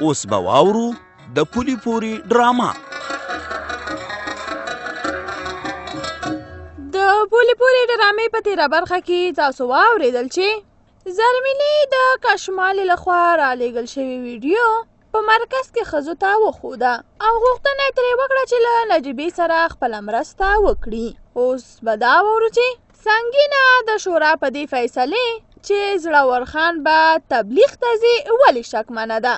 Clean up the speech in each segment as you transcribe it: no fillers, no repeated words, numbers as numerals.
اوس به واورو د پولي پوري ډرامه. د پولي پوري ډرامې په تیره برخه کې تاسو واورېدل چې زرمینې د کشمالي لخوا رالیږل شوې ویډیو په مرکز کې ښځو ته وښوده او غوښتنه یې ترې وکړه چې له نجیبې سره خپله مرسته وکړي. اوس به دا واورو چې سنګینه د شورا په دې فیصلې چې زړور خان به تبلیغ ته ځي ولې شکمنه ده.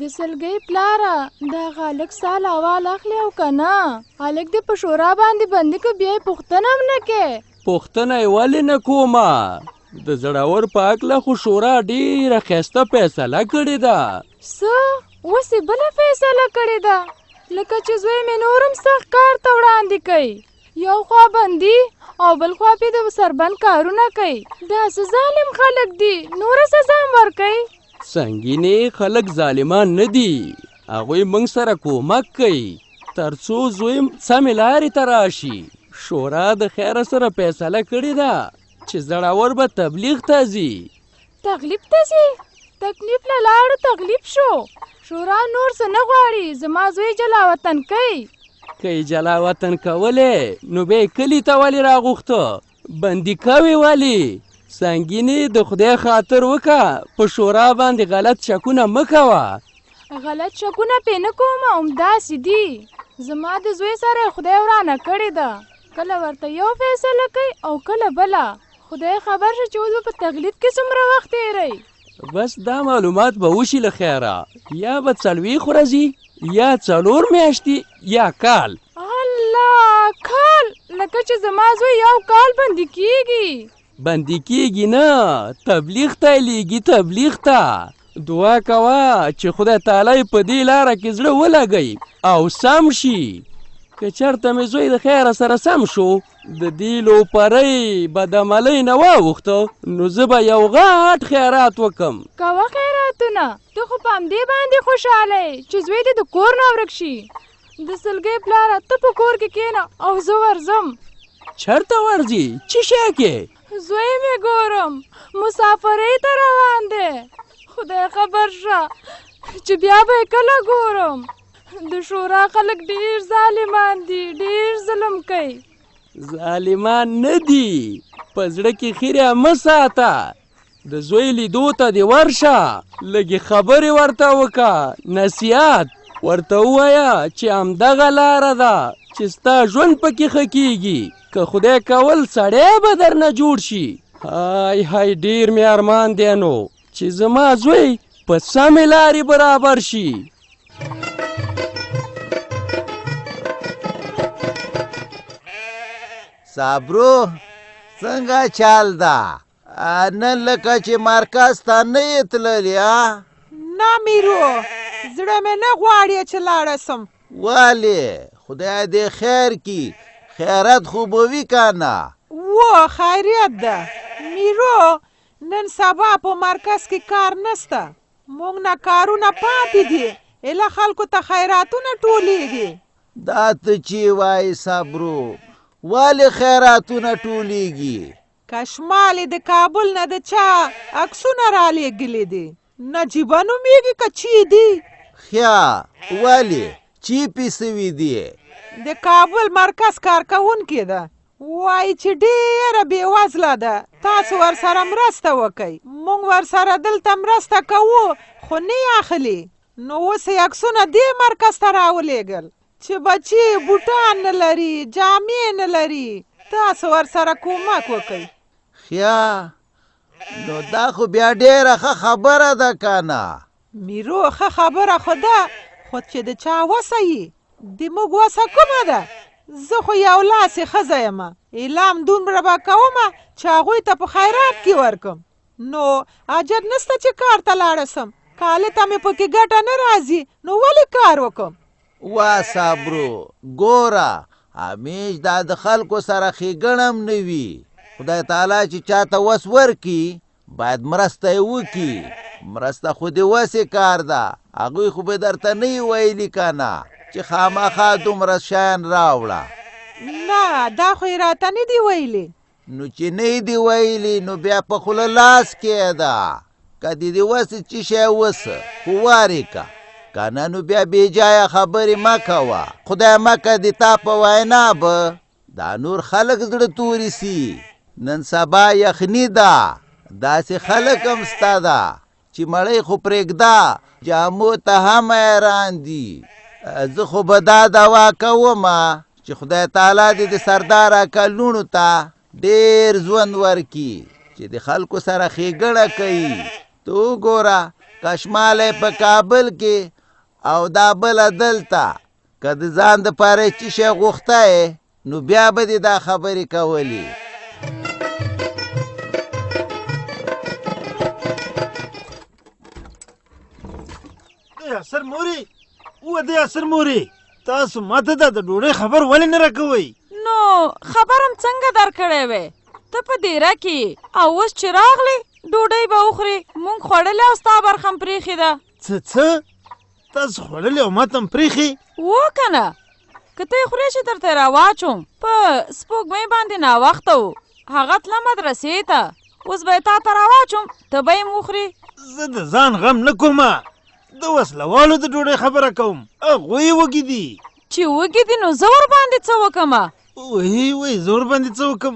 د سلګۍ پلاره، دا هلک ستا احوال اخلي او که نه؟ هلک دې په شورا باندې بندي که بیا یې پوښتنه هم نه کې. پوښتنه یې ولې نه کومه؟ د زړور په هکله خو شورا ډېره ښایسته فیصله کړې ده. څه؟ اوس یې بله فیصله کړې ده؟ لکه چې زوی مې نور هم سخت کار ته وړاندې کوي. یو خوا بندي او بل خوا پې د سربند کارونه کوي. دا څه ظالم خلک دي، نوره سزا هم ورکوي. سنګینې خلک ظالمان نه دي، هغوی موږ سره کومک کوي تر څو زوی سمې لارې ته راشي. شورا د خیره سره فیصله کړې ده چې زړور به تبلیغ ته ځي. تغلیب ته ځي؟ تکلیف له لاړو تغلیب شو. شورا نور څه نه غواړي، زما زوی جلا وطن کوي. که یې جلا وطن کولی نو بیا یې کلي ته ولې راغوښته؟ بندي کوې ولې؟ سنګینې د خدای خاطر وکه، په شورا باندې غلط شکونه مه کوه. غلط شکونه پې نه کوم، همداسې دي. زما د زوی سره یې خدای ورانه کړې ده، کله ورته یو فیصله کوي او کله بله. خدای خبر شه چې اوس به په تغلیب کې څومره وخت تېروي. بس دا معلومات به وشي له خیره، یا به 40 ورځې، یا 4 میاشتې، یا کال. الله، کال؟ لکه چې زما زوی یو کال بندي کیږي. بندي کیږي نه، تبلیغ ته یې لیږي، تبلیغ ته. دعا کوه چې خدای تعالی یې په دې لاره کې زړه ولګوي او سم شي. که چېرته مې زوی د خیره سره سم شو، د دې لوپرۍ بدعملۍ نه واوښته، نو زه به یو غټ خیرات وکم. کوه خیراتونه، ته خو په همدې باندې خوشحاله یې چې زوی دې د کور نه ورک شي. د سلګۍ پلاره، ته په کور کې کښېنه او زه ورځم. چېرته ورځې؟ څه شی کې؟ زوی مې ګورم مسافرۍ ته روان دی. خدای خبر شه چې بیا به یې کله ګورم. د شورا خلک ډېر ظالمان دي، ډېر ظلم کوي. ظالمان نه دي، په زړه کې خیره مه ساته. د زوی لیدو ته دې ورشه، لږې خبرې ورته وکړه، نصیحت ورته ووایه چې همدغه لاره ده چې ستا ژوند پکې ښه کیږي. که خدای کول سړی به درنه جوړ شي. های های، ډېر مې ارمان دی نو چې زما زوی په سمې لارې برابر شي. صابرو څنګه چال ده؟ نن لکه چې مرکز ته نه یې تللی؟ نه میرو، زړه مې نه غواړي چې لاړه شم. ولې؟ خدای دې خیر کړي، خیرت خو به وي که نه؟ و خیریت ده میرو، نن سبا په مرکز کې کار نشته، موږ نه کارونه پاتې دي، ایله خلکو ته خیراتونه ټولېږي. دا ته چې وایې صبرو، ولې خیراتونه ټولېږي؟ کشمالې د کابل نه د چا عکسونه رالیږلي دي، نجیبه نومېږي که چی دي؟ ښه، ولې چی پې سوي دي؟ د کابل مرکز کارکوونکې ده، وایي چې ډېره بېوزله ده، تاسو ورسره مرسته وکئ. موږ ورسره دلته مرسته کوو خو نه یې اخلي، نو اوس یې عکسونه دې مرکز ته راولېږل چې بچي بوټان نه لري، جامې نه لري، تاسو ورسره کومک وکئ. ښه، نو دا خو بیا ډېره ښه خبره ده که نه؟ میرو، ښه خبره خو ده، خو چې د چا وسه یي. د موږ وسه کومه ده؟ زه خو یو لاسې ښځه یم، ایله هم دومره به کومه چې هغوی ته په خیرات کې ورکم. نو حاجت نشته چې کار ته لاړه شم، کاله ته مې پکې ګټه نه راځي، نو ولې کار وکم؟ وا صابرو، ګوره همیش دا د خلکو سره ښېګڼه هم نه وي. خدای تعالی چې چاته وس ورکړي باید مرسته یې وکړي. مرسته خو د وسې کار ده، هغوی خو به درته نه وي ویلي که نه چې خامخا دومره شیان راوړه؟ نه، دا خو یې راته نه دي ویلي. نو چې نه یې دي ویلي نو بیا په خوله لاس کېږده، که دې د وسې څه شی وسه خو وارې که، که نه نو بیا بې جایه خبرې مه کوه. خدای مه که د تا په وینا به دا نور خلک زړه توري سي. نن سبا یخني ده، داسې خلک هم سته ده چې مړۍ خو پرېږده جامو ته هم حیران دي. زه خو به دا دوا کوم چې خدای تعالی دې د سردار اکا لوڼو ته ډېر ژوند ورکړي چې د خلکو سره ښېګڼه کوي. ته وګوره کشمالی په کابل کې او دا بله دلته، که د ځان دپاره یې څه شی غوښتی نو بیا به دې دا خبرې کولې. د یاسر مورې، و د یاسر مورې، تاسو ماته دا د ډوډۍ خبر ولې نه راکوئ؟ نو خبرم څنګه درکړی وی؟ ته په دیره کې او اوس چې راغلې ډوډۍ به وخورې. مونږ خوړلې او ستا برخه هم پرېښې ده. څه څه؟ تاسو خوړلې او ماته هم پرېښې؟ و که نه، که ته یې خورې چې درته یې راواچوم. په سپوږمۍ باندې ناوخته و، هغه تله مدرسې ته، اوس به یې تا ته راواچوم، ته به یې هم وخورې. زه د ځان غم نه کوم، د وسلوالو د ډوډۍ خبره کوم، هغوی وږي دي. چې وږي دي نو زه ورباندې څه وکړم؟ وی وی زه ورباندې څه وکړم؟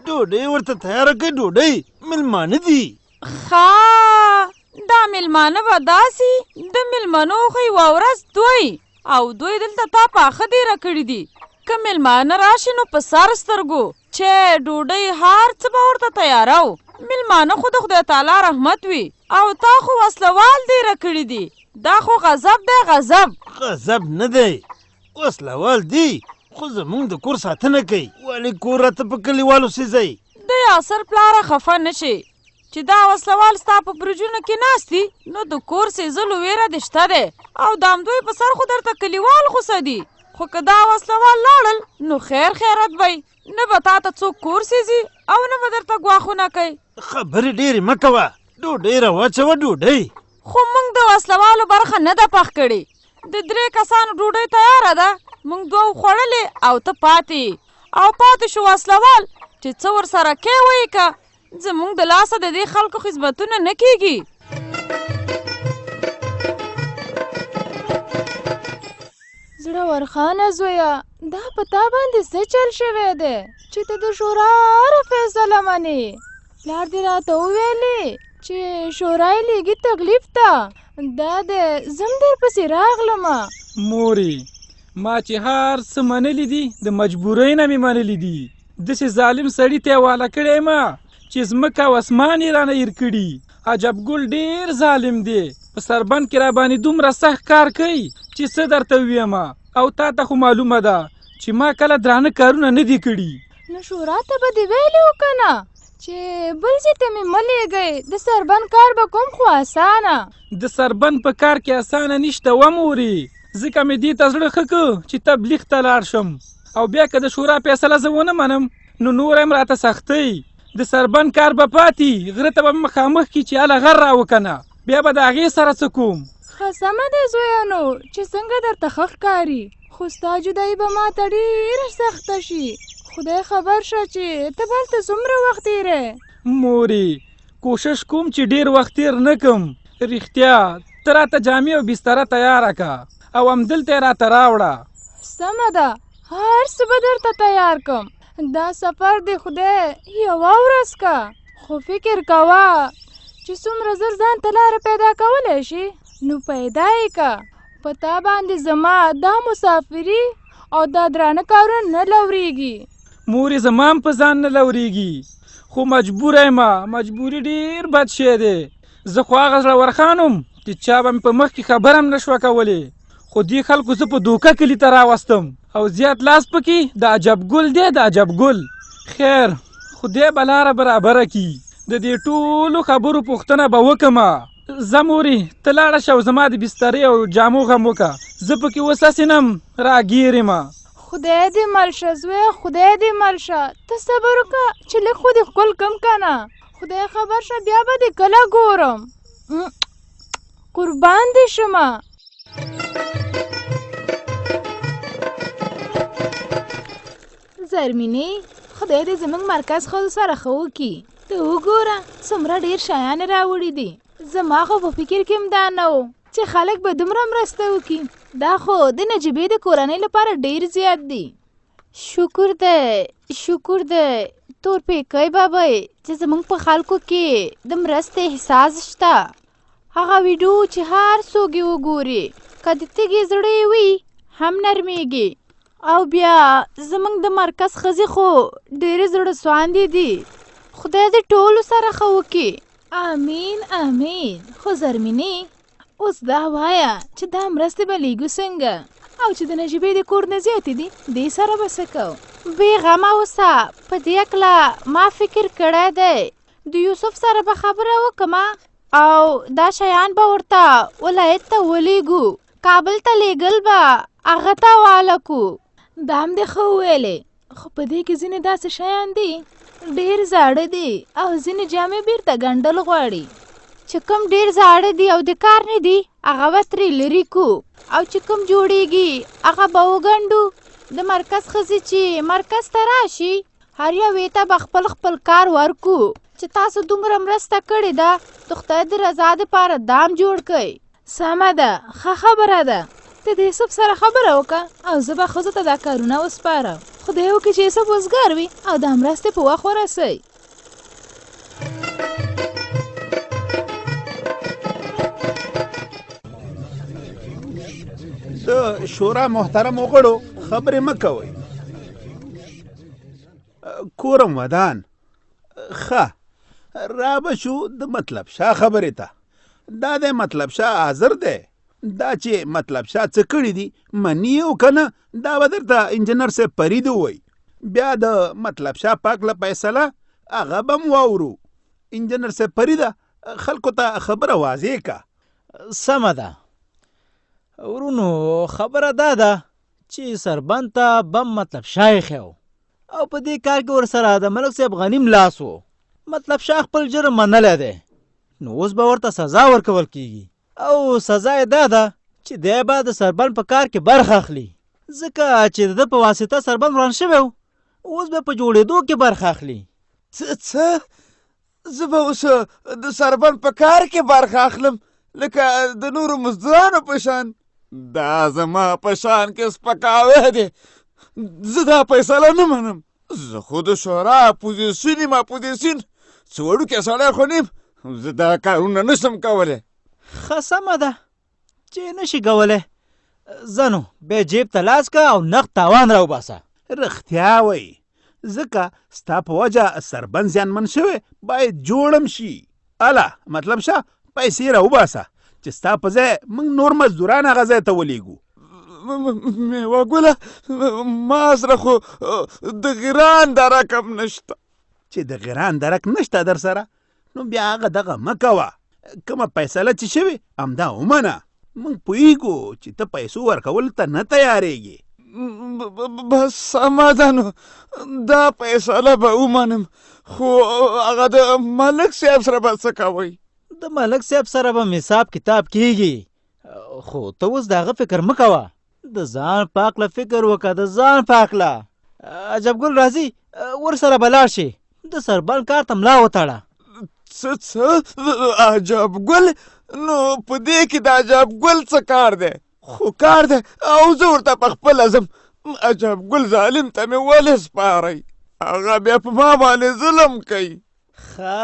ډوډۍ ورته تیاره کړئ، ډوډۍ، مېلمانه دي. ښه، دا مېلمانه به داسې د مېلمنو خو یوه ورځ دوی او دوی دلته تا پاخه دېره کړي دي. که مېلمانه راشي نو په سر سترګو چې ډوډۍ هر څه به ورته تیارو. مېلمانه خو د خدای تعالی رحمت وي او تا خو وسله وال دېره کړي دي. دا خو غضب دی، غضب. غضب نه دی، وسله وال دي خو زمونږ د کور ساتنه کوي. ولې کور راته په کلیوالو سیزئ؟ د یاسر پلاره خفه نه شې چې دا وسله وال ستا په برجونو کې ناست دي نو د کور سیزلو ویره دې شته دی او د همدوی په سر خو درته کلیوال غوسه دي. خو که دا وسله وال لاړل نو خیر خیرت به، نه به تا ته څوک کور سیزي او نه به درته ګواښونه کوي. خبرې ډېرې مه کوه، ډوډۍ راواچوه ډوډۍ. خو موږ د وسله والو برخه نه ده پخ کړې، د 3 کسانو ډوډۍ تیاره ده، موږ دوه خوړلې او ته پاتې او پاتې شو وسله وال چې څه ورسره کې وایي که زموږ د لاسه د دې خلکو خدمتونه نه کیږي. زړه ورخانه زویه، دا په تا باندې څه چل شوی دی چې ته د شورا هره فیصله منې؟ پلار دې راته وویلې چې شورا یې لېږي تکلیف ته، دا دی زه هم درپسې راغلم. مورې، ما چې هر څه منلي دي د مجبورۍ نه مې منلي دي. داسې ظالم سړي ته یې واله کړی یم چې ځمکه او اسمان یې رانه هېر کړي. عجب ګل ډېر ظالم دی، په سربند کې راباندې دومره سخت کار کوي چې څه درته ووایم. او تا ته خو معلومه ده چې ما کله درانه کارونه نه دي کړي. نو شورا ته به دې ویلي و که نه چې بل ځای ته مې مه لېږئ، د سربند کار به کوم خو اسانه. د سربند په کار کې اسانه نشته وه مورې، ځکه مې دې ته زړه ښه کړ چې تبلیغ ته لاړ شم، او بیا که د شورا فیصله زه ونه منم نو نوره هم راته سختۍ. د سربند کار به پاتې، غره ته به مې مخامخ کړي چې هله غر راوکنه، بیا به د هغې سره څه کوم. ښه سمه ده زویه، نو چې څنګه درته ښه ښکاري، خو ستا جدایي به ماته ډېره سخته شي. خدای خبر شه چې ته به هلته څومره وخت تېری. مورې، کوشش کوم چې ډېر وخت تېر نه کړم. رښتیا ته راته جامې او بستره تیاره که او همدلته یې راته راوړه. سمه ده، هر څه به درته تیار کړم. دا سفر دې خدای یوه ورځ که، خو فکر کوه چې څومره زر ځان ته لاره پیدا کولی شي نو پیدا یې که. په تا باندې زما دا مسافري او دا درانه کارونه نه لورېږي. مورې زما هم په ځان نه لورېږي، خو مجبوره یم. مجبوري ډېر بد شی دی. زه خو هغه زړور خان وم چې چا به مې په مخ کې خبره هم نه شوه کولی، خو دې خلکو زه په دوکه کلي ته راوستم او زیات لاس پکې د عجب ګل دی، د عجب ګل. خیر، خدای به لاره برابره کړي. د دې ټولو خبرو پوښتنه به وکړم. ځه مورې، ته لاړه شه او زما د بسترې او جامو غم وکړه، زه پکې اوس هسې نه راګیر یم. خدای دې مل شه زویه، خدای دې مل شه. ته صبر وکړه چې لږ خو دې ښکل کړم که نه. خدای خبر شه بیا به دې کله ګورم. قربان دې شمه. زرمینې، خدای دې زموږ مرکز ښځو سره ښه وکړي. ته وګوره څومره ډېر شیان یې راوړي دي. زما خو په فکر کې هم دا نه و چې خلک به دومره مرسته وکړي. دا خو د نجیبې د کورنۍ لپاره ډېر زیات دي. شکر دی، شکر دی تورپیکۍ بابۍ چې زموږ په خلکو کې د مرستې احساس شته. هغه ویډیو چې هر څوک یې وګوري، که د تږي زړه یې وي هم نرمېږي. او بیا زموږ د مرکز ښځې خو ډېرې زړه سواندې دي. خدای دې ټولو سره ښه وکړي. امین امین. خو زرمینې اوس دا وایه چې دا مرستې به لیږو څنګه؟ او چې د نجیبې د کور نه زیاتې دي، دې سره به څه کوو؟ بې غمه اوسه، په دې هکله ما فکر کړی دی. د یوسف سره به خبره وکړم او دا شیان به ورته ولایت ته ولیږو. کابل ته لیږل به هغه ته حواله کو. دا هم دې ښه وویلې، خو په دې کې ځینې داسې شیان دي ډېر زاړه دي او ځینې جامې بیرته ګنډل غواړي. چې کوم ډېر زاړه دي او د کار نه دي هغه به ترې لرې کو او چې کوم جوړېږي هغه به وګنډو. د مرکز ښځې چې مرکز ته راشي هر یوې ته به خپل خپل کار ورکو. چې تاسو دومره مرسته کړې ده د خدای د رضا دپاره دام جوړ کړئ. سمه ده، ښه خبره ده. ته د یوسف سره خبره وکړه او زه به ښځو ته دا کارونه وسپارم. خدای وکړي چې یوسف وزګار وي او دا مرستې په وخت ورسوي. د شورا محترمو غړو خبرې مه کوئ. کورم ودان. ښه را به شو د مطلب شاه خبرې ته. دا دی مطلب شاه حاضر دی. دا چې مطلب شاه څه کړي دي مني او که نه دا به درته انجنیر صاحب فرید ووایي. بیا د مطلب شاه پاک له فیصله هغه به هم واورو. انجنیر صاحب فریده خلکو ته خبره واضح که. سمه ده ورونو، خبره دا ده چې سربند ته بم مطلب شاه ایښی و او په دې کار کې ورسره د ملک صاحب غنیم لاس و. مطلب شاه خپل جرم منلی دی، نو اوس به ورته سزا ورکول کیږي او سزا یې دا ده چې دی به د سربند په کار کې برخه اخلي، ځکه چې د ده په واسطه سربند وران شوی و، اوس به په جوړېدو کې برخه اخلي. څه څه؟ زه به اوس د سربند په کار کې برخه اخلم لکه د نورو مزدورانو په شان؟ دا زما په شان کې سپکاوی دی، زه دا فیصله نه منم. زه خو د شورا اپوزیسیون یم، اپوزیسیون څه وړوکی سړی خو نه یم، زه دا کارونه نه شم کولی. ښه سمه ده چې نه شي کولی، ځه نو بیا جیب ته لاس که او نقد تاوان راوباسه. رښتیا وایي، ځکه ستا په وجه سربند زیانمن شوی، باید جوړ هم شي. اله مطلب شه پیسې راوباسه چې ستا په ځای موږ نور مزدوران هغه ځای ته ولیږو. میوه ګله، ما سره خو د غیران درک هم نشته. چې د غیران درک نشته در سره نو بیا هغه دغه مه کوه. کومه فیصله چې شوې همدا ومنه. موږ پوهېږو چې ته پیسو ورکولو ته نه تیارېږې. بس سمه ده، نو دا فیصله به ومنم، خو هغه د ملک صاحب سره به څه کوئ؟ د ملک صاحب سره به حساب کتاب کیږي، خو ته اوس د هغه فکر مه کوه، د ځان په هکله فکر وکړه، د ځان په هکله. عجب ګل راځي، ورسره به لاړ شي، د سربند کار ته ملا وتړه. څه څه؟ عجب ګل؟ نو په دې کې د عجب ګل څه کار دی؟ خو کار دی او زه ورته په خپله ځم. عجب ګل ظالم ته مې ولې سپارئ؟ هغه بیا په ما باندې ظلم کوي. ښه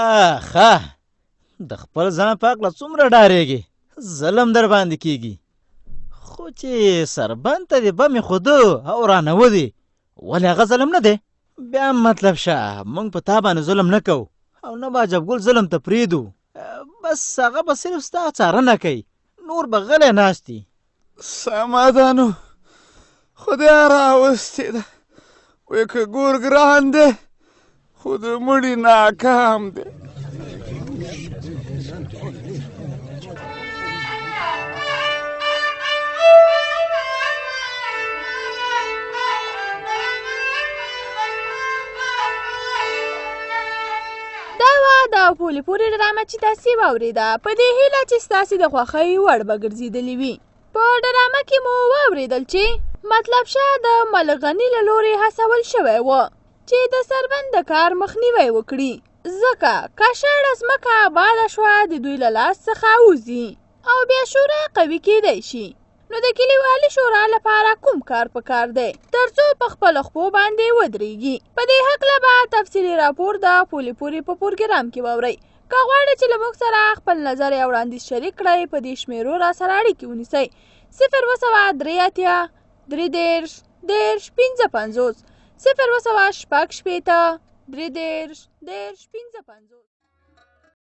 ښه، د خپل ځان په هکله څومره ډارېږې، ظلم در باندې کیږي. خو چې سربند ته دې بم ایښوده او رانه ودې، ولې هغه ظلم نه دی؟ بیا مطلب شه موږ په تا باندې ظلم نه کوو او نه به عجب ګل ظلم ته پرېږدو، بس هغه به صرف ستا څارنه کوي، نور به غلی ناست دي. سمه ده نو، خدای راوستې ده. وایي که ګور ګران دی خو د مړي ناکام دی. دا وه د پولې پورې ډرامه چې تاسې واورېده. په دې هیله چې ستاسې د خوښۍ وړ به ګرځېدلې وي. په ډرامه کې مو واورېدل چې مطلب شاه د ملک غني له لوري هڅول شوی و چې د سربند د کار مخنیوی وکړي، ځکه که شاړه ځمکه اباده شوه د دوی له لاس څخه وځي او بیا شورا قوي کېدای شي. نو د کلیوالي شورا لپاره کوم کار په کار دی ترڅو په خپلو خپو باندې ودرېږي؟ په دې هکله به تفصیلي راپور د پولې پورې په پروګرام کې واورئ. که غواړئ چې له موږ سره خپل نظر یا وړاندیز شریک کړئ، په دې شمېرو راسره اړیکې ونیسئ: 0783 33 30 55، 0766 33 30 55.